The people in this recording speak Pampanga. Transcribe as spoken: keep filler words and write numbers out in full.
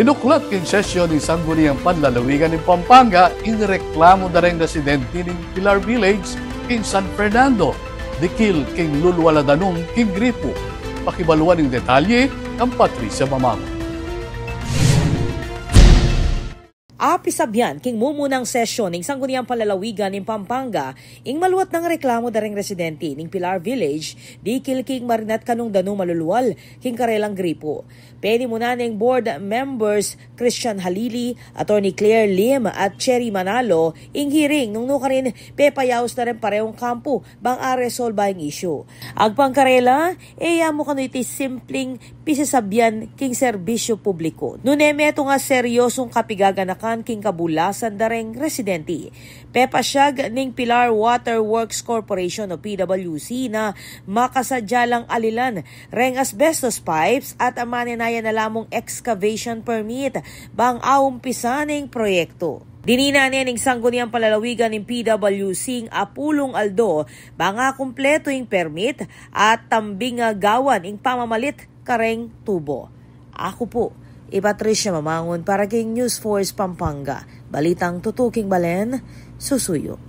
Inuklat king sesyon ning Sangguniang Panlalawigan ning Pampanga ing reklamu da reng residente ning Pilar Village king San Fernando, dikil king lulwal a danum king gripo. Pakibaluan ing detalye kang Patricia Mamangun. Apisabyan king mumunang sesyon ning Sangguniang Panlalawigan ning Pampanga ing maluat nang reklamu da reng residente ning Pilar Village dikil king marinat kanung danum a lulwal king karelang gripo. Penimunan neng board members Christian Halili, Attorney Claire Lim at Cherry Manalo ing hearing nung nukarin pepayaus da reng parehung kampu bang aresolba ing issue. Agpang karela, e ya mu kanu iti simpleng pisisabyan king serbisyu publiku, nune metung a seryosung kapigaganakan king kabulasan da reng residente. Pepasyag ning Pilar Water Works Corporation o P W C na makasadya lang alilan reng asbestos pipes at manenayan na lamung excavation permit bang aumpisa ning proyektu. Dinina ne ning Sangguniang Panlalawigan ning P W C ing apulung aldo bang akumpletu ing permit at tambing a gawan ing pamamalit kareng tubo. Aku pu i Patricia Mamangun para king News Force Pampanga. Balitang tutuking balen, susuyu.